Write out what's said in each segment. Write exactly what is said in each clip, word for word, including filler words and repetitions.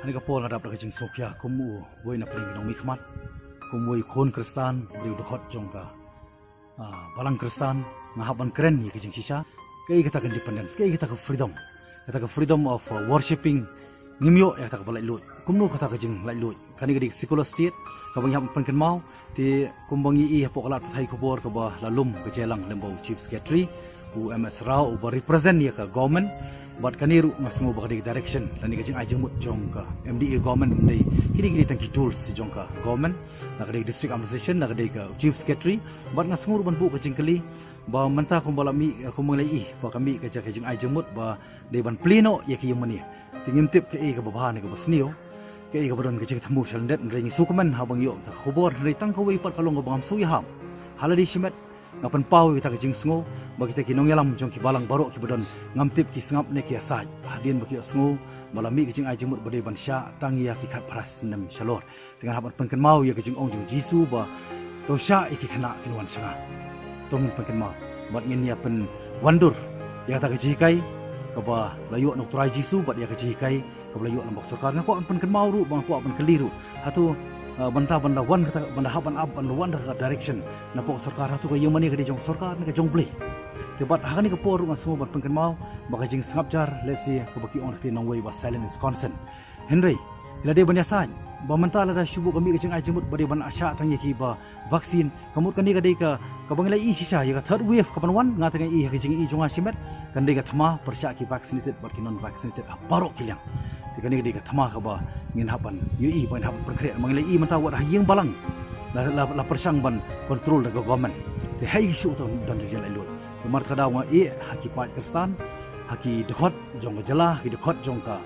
Kane ka por nga dap da ka jingsngewkhia kum uwei na pdeng ki nongmihkhmat, kum uwei u khun Khristan, briew dkhot jong ka, ah, balang Khristan, nga hap ban kren ïa ka jingshisha. Kaei kata ka independence, kaei kata ka freedom, kata ka freedom of, uh, worshipping. Ngim ïoh ïa kata kaba laitluid. Kumno kata ka jinglaitluid? Kane ka dei ka secular state kaba ngi hap ban pynkynmaw. Te kumba ngi ïohi hapoh ka lad pathai khubor kaba la lum ka jingïalang lyngba u Chief Secretary, u M S Rao, uba represent ïa ka government. Bad kane ruh nga sngew ba ka dei ka direction lane ka jingai jingmut jong ka M D A government, ym dei kine, kine tang ki tools jong ka government. Na ka dei ka district administration, na ka dei ka Chief Secretary. Bad nga sngew ruh ban buh ka jingkylli ba mynta kumba la mih, kumba ngi la ïohi ba ka mih ka jaka jingai jingmut ba dei ban plie noh ïa ka ïing mane. Te ngim tip kaei kaba bha ne kaba sniew, kaei kaba don ka jingthmu sha lyndet, hynrei ngi sngewkmen haba ngi ïoh kata ka khubor, hynrei tang kawei pat ka long kaba ngam sngew ïahap. Ha lade shimet nga pynpaw ïa kata ka jingsngew ba kita ki nongïalam jong ki balang baroh kiba don, ngam tip ki sngap ne ki ïasaid hadien ba ki ïohsngew ba la mih ka jingai jingmut ba dei ban shah tang ïa ki khatphra snem shalor. Te ngan hap ban pynkynmaw ïa ka jingong jong u Jisu ba, "To shah ïa ki khynnah kin wan sha nga." To ngin pynkynmaw bad ngin ïa pynwandur ïa kata ka jinghikai kaba la ïoh na u Trai Jisu bad ïa ka jinghikai kaba la ïoh na u bok sorkar. Nga kwah ban pynkynmaw ruh, ba nga kwah ban kylli ruh, hato, ah, ban da, ban da wan kata, ban da hap ban ap, ban da wan kata ka direction na bok sorkar, hato ka ïing mane ka dei jong sorkar ne ka jong Blei? Te bad ha kane ka por ruh nga sngew ban pynkynmaw ba ka jingsngap jar lehse kaba ki ong ha ktien nongwei ba silence is consent. Hynrei ki la dei ban ïasaid ba mynta lada shu buh ka mih ka jingai jingmut ba dei ban shah tang ïa kiba vaccine, ka mut kane ka dei ka, kaba ngi la ïohi shisha ïa ka third wave kaban wan. Nga te nga ïohi ha ka jingïohi jong nga shimet, kan dei ka thma pyrshah ki vaccinated bad ki non vaccinated ha baroh ki liang. Te kane ka dei ka thma kaba ngin hap ban ïohi, ba ngin hap ban pynkhreh. Ma ngi la ïohi mynta wat ha ïing balang la, la, la pyrshang ban control da ka government. Te haei shuh te don jinglaitluid? Te namar kata ka daw nga ïeh ha ki paid Khristan, ha ki dkhot jong ka jylla, ha ki dkhot jong ka,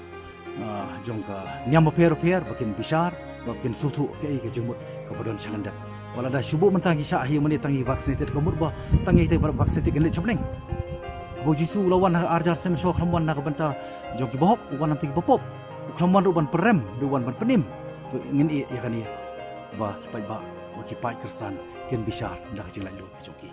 ah, jong ka niam bapher bapher, ba kin bishar, ba kin sngewthuh kaei ka jingmut kaba don sha lyndet. Wat lada shu buh mynta ngi shah ha ïing mane tang ïa ki vaccinated, ka mut ba tang ïa kita kiba vaccinated kin leit sha bneng? Ba u Jisu u la wan ha ka ar hajar snem shuwa, u khlem wan na ka bynta jong kiba hok, u wan na ka bynta kiba pop. U khlem wan ruh ban pynrem, u wan ban pynim. To ngin ïeh ïa kane, ba ki paidbah, ba ki paid Khristan kin bishar da ka jinglaitluid ka jong ki.